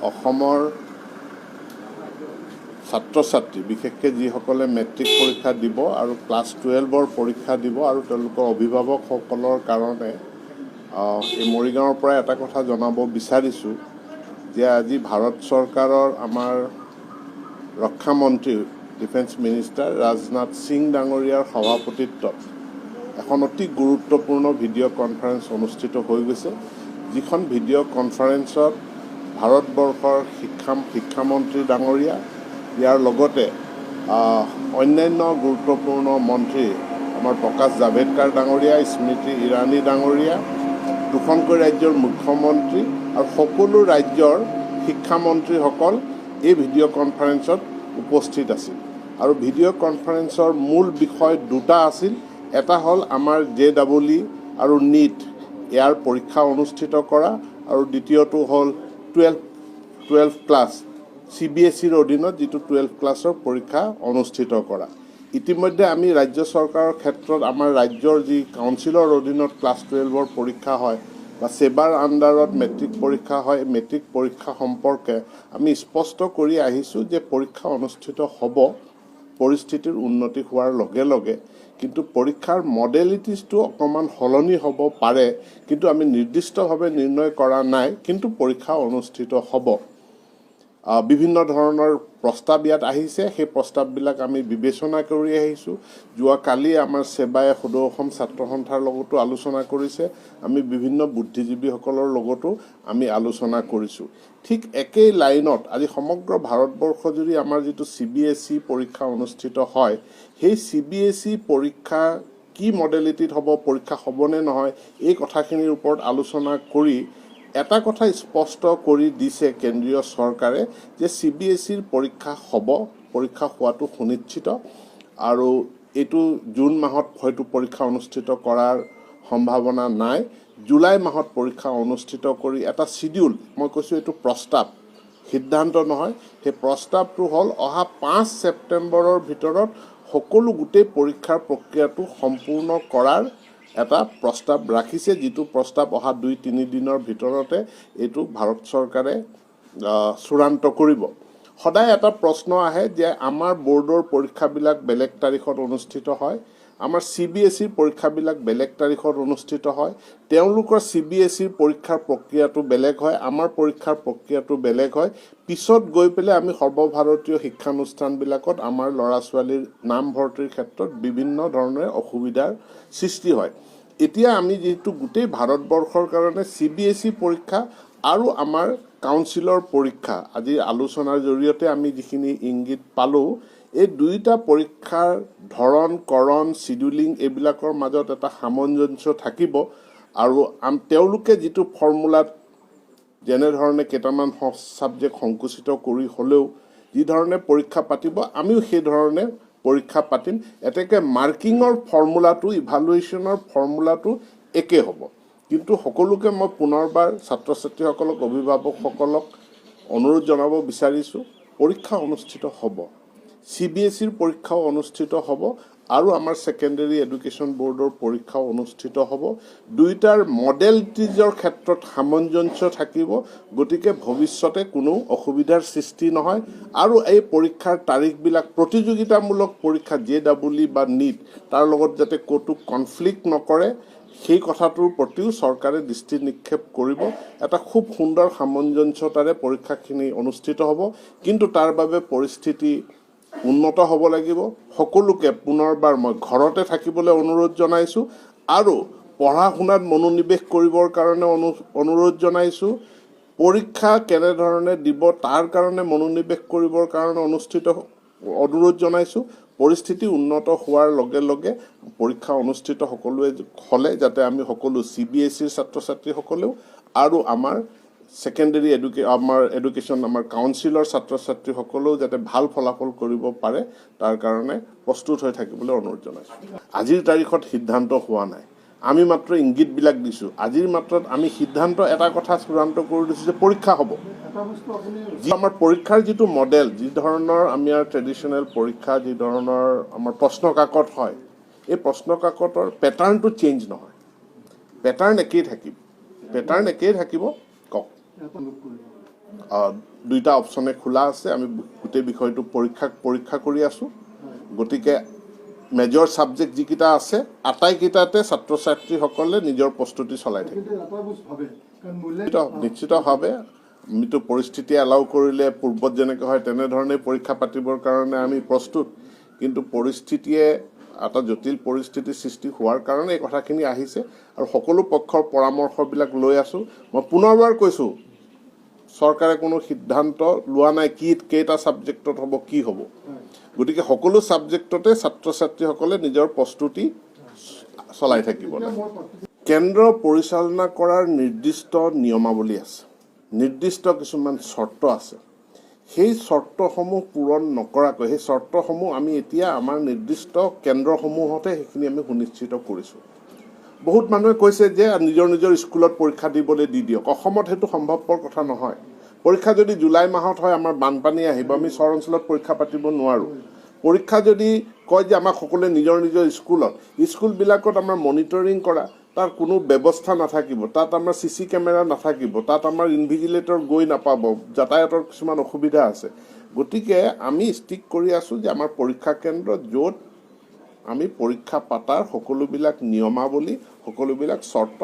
অসমৰ ছাত্ৰ ছাত্ৰী, বিশেষকৈ যিসকলে মেট্ৰিক পৰীক্ষা দিব আৰু ক্লাছ 12ৰ পৰীক্ষা দিব আৰু তেওঁলোকৰ অভিভাৱকসকলৰ কাৰণে এই মৰিগাঁৱৰ পৰা এটা কথা জনাব বিচাৰিছোঁ যে আজি ভাৰত চৰকাৰৰ আমাৰ ৰক্ষামন্ত্ৰী, ডিফেন্স মিনিষ্টাৰ ৰাজনাথ সিং ডাঙৰীয়াৰ সভাপতিত্বত এখন অতি গুৰুত্বপূৰ্ণ ভিডিঅ' কনফাৰেন্স অনুষ্ঠিত হৈ গৈছে, যিখন ভিডিঅ' কনফাৰেন্সত ভাৰতবৰ্ষৰ শিক্ষামন্ত্ৰী ডাঙৰীয়া, ইয়াৰ লগতে অন্যান্য গুৰুত্বপূৰ্ণ মন্ত্ৰী আমাৰ প্ৰকাশ জাভেদকাৰ ডাঙৰীয়া, স্মৃতি ইৰাণী ডাঙৰীয়া, দুখনকৈ ৰাজ্যৰ মুখ্যমন্ত্ৰী আৰু সকলো ৰাজ্যৰ শিক্ষামন্ত্ৰীসকল এই ভিডিঅ' কনফাৰেন্সত উপস্থিত আছিল। আৰু ভিডিঅ' কনফাৰেন্সৰ মূল বিষয় দুটা আছিল। এটা হ'ল আমাৰ জে ডাবল ই আৰু নীট ইয়াৰ পৰীক্ষা অনুষ্ঠিত কৰা আৰু দ্বিতীয়টো হ'ল 12 ক্লাছ, চিবিএছইৰ অধীনত যিটো 12 ক্লাছৰ পৰীক্ষা অনুষ্ঠিত কৰা। ইতিমধ্যে আমি ৰাজ্য চৰকাৰৰ ক্ষেত্ৰত আমাৰ ৰাজ্যৰ যি কাউন্সিলৰ অধীনত ক্লাছ 12ৰ পৰীক্ষা হয় বা ছেবাৰ আণ্ডাৰত মেট্ৰিক পৰীক্ষা হয়, মেট্ৰিক পৰীক্ষা সম্পৰ্কে আমি স্পষ্ট কৰি আহিছোঁ যে পৰীক্ষা অনুষ্ঠিত হ'ব পৰিস্থিতিৰ উন্নতি হোৱাৰ লগে লগে, কিন্তু পৰীক্ষাৰ মডেলিটিছটো অকণমান সলনি হ'ব পাৰে, কিন্তু আমি নিৰ্দিষ্টভাৱে নিৰ্ণয় কৰা নাই, কিন্তু পৰীক্ষা অনুষ্ঠিত হ'ব। বিভিন্ন ধৰণৰ প্ৰস্তাৱ ইয়াত আহিছে, সেই প্ৰস্তাৱবিলাক আমি বিবেচনা কৰি আহিছোঁ। যোৱাকালি আমাৰ ছেবাই সদৌ অসম ছাত্ৰ সন্থাৰ লগতো আলোচনা কৰিছে, আমি বিভিন্ন বুদ্ধিজীৱীসকলৰ লগতো আমি আলোচনা কৰিছোঁ। ঠিক একেই লাইনত আজি সমগ্ৰ ভাৰতবৰ্ষ জুৰি আমাৰ যিটো চিবিএছই পৰীক্ষা অনুষ্ঠিত হয়, সেই চিবিএছই পৰীক্ষা কি মডেলিটিত হ'ব, পৰীক্ষা হ'বনে নহয়, এই কথাখিনিৰ ওপৰত আলোচনা কৰি এটা কথা স্পষ্ট কৰি দিছে কেন্দ্ৰীয় চৰকাৰে যে চিবিএছইৰ পৰীক্ষা হ'ব, পৰীক্ষা হোৱাটো সুনিশ্চিত আৰু এইটো জুন মাহত হয়তো পৰীক্ষা অনুষ্ঠিত কৰাৰ সম্ভাৱনা নাই। জুলাই মাহত পৰীক্ষা অনুষ্ঠিত কৰি এটা চিডিউল, মই কৈছোঁ এইটো প্ৰস্তাৱ, সিদ্ধান্ত নহয়, সেই প্ৰস্তাৱটো হ'ল অহা 5 ছেপ্টেম্বৰৰ ভিতৰত সকলো গোটেই পৰীক্ষাৰ প্ৰক্ৰিয়াটো সম্পূৰ্ণ কৰাৰ এটা প্ৰস্তাৱ ৰাখিছে, যিটো প্ৰস্তাৱ অহা 2-3 দিনৰ ভিতৰতে এইটো ভাৰত চৰকাৰে চূড়ান্ত কৰিব। সদায় এটা প্ৰশ্ন আহে যে আমাৰ বৰ্ডৰ পৰীক্ষাবিলাক বেলেগ তাৰিখত অনুষ্ঠিত হয়, আমাৰ চিবিএছইৰ পৰীক্ষাবিলাক বেলেগ তাৰিখত অনুষ্ঠিত হয়, তেওঁলোকৰ চিবিএছইৰ পৰীক্ষাৰ প্ৰক্ৰিয়াটো বেলেগ হয়, আমাৰ পৰীক্ষাৰ প্ৰক্ৰিয়াটো বেলেগ হয়। পিছত গৈ পেলাই আমি সৰ্বভাৰতীয় শিক্ষানুষ্ঠানবিলাকত আমাৰ ল'ৰা ছোৱালীৰ নামভৰ্তিৰ ক্ষেত্ৰত বিভিন্ন ধৰণে অসুবিধাৰ সৃষ্টি হয়। এতিয়া আমি যিহেতু গোটেই ভাৰতবৰ্ষৰ কাৰণে চিবিএছই পৰীক্ষা আৰু আমাৰ কাউন্সিলৰ পৰীক্ষা, আজি আলোচনাৰ জৰিয়তে আমি যিখিনি ইংগিত পালোঁ, এই দুয়োটা পৰীক্ষাৰ ধৰণ কৰণ, চিডিউলিং এইবিলাকৰ মাজত এটা সামঞ্জস্য থাকিব আৰু তেওঁলোকে যিটো ফৰ্মুলাত যেনেধৰণে কেইটামান ছাবজেক্ট সংকুচিত কৰি হ'লেও যি ধৰণে পৰীক্ষা পাতিব, আমিও সেই ধৰণে পৰীক্ষা পাতিম। এতেকে মাৰ্কিঙৰ ফৰ্মুলাটো, ইভালুৱেশ্যনৰ ফৰ্মুলাটো একে হ'ব। কিন্তু সকলোকে মই পুনৰবাৰ ছাত্ৰ ছাত্ৰীসকলক, অভিভাৱকসকলক অনুৰোধ জনাব বিচাৰিছোঁ, পৰীক্ষা অনুষ্ঠিত হ'ব, চিবিএছইৰ পৰীক্ষাও অনুষ্ঠিত হ'ব আৰু আমাৰ ছেকেণ্ডেৰী এডুকেশ্যন বৰ্ডৰ পৰীক্ষাও অনুষ্ঠিত হ'ব। দুয়োটাৰ মডেলিটিজৰ ক্ষেত্ৰত সামঞ্জস্য থাকিব, গতিকে ভৱিষ্যতে কোনো অসুবিধাৰ সৃষ্টি নহয়। আৰু এই পৰীক্ষাৰ তাৰিখবিলাক প্ৰতিযোগিতামূলক পৰীক্ষা জে ডাবল ই বা নীট, তাৰ লগত যাতে ক'তো কনফ্লিক্ট নকৰে, সেই কথাটোৰ প্ৰতিও চৰকাৰে দৃষ্টি নিক্ষেপ কৰিব। এটা খুব সুন্দৰ সামঞ্জস্যতাৰে পৰীক্ষাখিনি অনুষ্ঠিত হ'ব, কিন্তু তাৰ বাবে পৰিস্থিতি উন্নত হ'ব লাগিব। সকলোকে পুনৰবাৰ মই ঘৰতে থাকিবলৈ অনুৰোধ জনাইছোঁ আৰু পঢ়া শুনাত মনোনিৱেশ কৰিবৰ কাৰণে অনুৰোধ জনাইছোঁ। পৰীক্ষা কেনেধৰণে দিব তাৰ কাৰণে মনোনিৱেশ কৰিবৰ কাৰণে অনুৰোধ জনাইছোঁ। পৰিস্থিতি উন্নত হোৱাৰ লগে লগে পৰীক্ষা অনুষ্ঠিত সকলোৱে হ'লে যাতে আমি সকলো চিবিএছইৰ ছাত্ৰ ছাত্ৰীসকলেও আৰু আমাৰ ছেকেণ্ডেৰী আমাৰ এডুকেশ্যন, আমাৰ কাউন্সিলৰ ছাত্ৰ ছাত্ৰীসকলেও যাতে ভাল ফলাফল কৰিব পাৰে, তাৰ কাৰণে প্ৰস্তুত হৈ থাকিবলৈ অনুৰোধ জনাইছোঁ। আজিৰ তাৰিখত সিদ্ধান্ত হোৱা নাই, আমি মাত্ৰ ইংগিতবিলাক দিছোঁ। আজিৰ মাত্ৰত আমি সিদ্ধান্ত এটা কথা চূড়ান্ত কৰি দিছোঁ যে পৰীক্ষা হ'ব। এটা বস্তু আপুনি যি আমাৰ পৰীক্ষাৰ যিটো মডেল, যি ধৰণৰ আমাৰ ট্ৰেডিশ্যনেল পৰীক্ষা, যি ধৰণৰ আমাৰ প্ৰশ্ন কাকত হয়, এই প্ৰশ্ন কাকতৰ পেটাৰ্ণটো চেঞ্জ নহয়, পেটাৰ্ণ একেই থাকিব, পেটাৰ্ণ একেই থাকিব। কওক। এটা লোক কৰিব। দুইটা অপশ্যনে খোলা আছে। আমি গোটেই বিষয়টো পৰীক্ষা পৰীক্ষা কৰি আছোঁ। গতিকে মেজৰ ছাবজেক্ট যিকেইটা আছে, আটাইকেইটাতে ছাত্ৰ ছাত্ৰীসকলে নিজৰ প্ৰস্তুতি চলাই থাকিব। কিন্তু এটা বস্তু ভাবে, কাৰণ মূল্যায়ন নিশ্চিতভাৱে আমিতো পৰিস্থিতিয়ে এলাউ কৰিলে পূৰ্বত যেনেকৈ হয় তেনেধৰণে পৰীক্ষা পাতিবৰ কাৰণে আমি প্ৰস্তুত। কিন্তু পৰিস্থিতিয়ে এটা জটিল পৰিস্থিতিৰ সৃষ্টি হোৱাৰ কাৰণে এই কথাখিনি আহিছে আৰু সকলো পক্ষৰ পৰামৰ্শবিলাক লৈ আছোঁ। মই পুনৰবাৰ কৈছোঁ, চৰকাৰে কোনো সিদ্ধান্ত লোৱা নাই কি কেইটা ছাবজেক্টত হ'ব, কি হ'ব। গতিকে সকলো ছাবজেক্টতে ছাত্ৰ ছাত্ৰীসকলে নিজৰ প্ৰস্তুতি চলাই থাকিব এতিয়া লাগে। মই পাৰ্টিকুলাৰ কেন্দ্ৰ পৰিচালনা কৰাৰ নিৰ্দিষ্ট নিয়মাৱলী আছে, নিৰ্দিষ্ট কিছুমান চৰ্ত আছে। সেই চৰ্তসমূহ পূৰণ নকৰাকৈ, সেই চৰ্তসমূহ আমি এতিয়া আমাৰ নিৰ্দিষ্ট কেন্দ্ৰসমূহতে সেইখিনি আমি সুনিশ্চিত কৰিছোঁ। বহুত মানুহে কৈছে যে নিজৰ নিজৰ স্কুলত পৰীক্ষা দিবলৈ দি দিয়ক। অসমত সেইটো সম্ভৱপৰ কথা নহয়। পৰীক্ষা যদি জুলাই মাহত হয়, আমাৰ বানপানী আহিব, আমি চৰ অঞ্চলত পৰীক্ষা পাতিব নোৱাৰোঁ। পৰীক্ষা যদি কয় যে আমাক সকলোৱে নিজৰ নিজৰ স্কুলত, স্কুলবিলাকত আমাৰ মনিটৰিং কৰা তাৰ কোনো ব্যৱস্থা নাথাকিব, তাত আমাৰ চিচি কেমেৰা নাথাকিব, তাত আমাৰ ইনভিজিলেটৰ গৈ নাপাব, যাতায়াতৰ কিছুমান অসুবিধা আছে। গতিকে আমি ষ্টিক কৰি আছোঁ যে আমাৰ পৰীক্ষা কেন্দ্ৰ য'ত আমি পৰীক্ষা পাতাৰ সকলোবিলাক নিয়মাৱলী, সকলোবিলাক চৰ্ত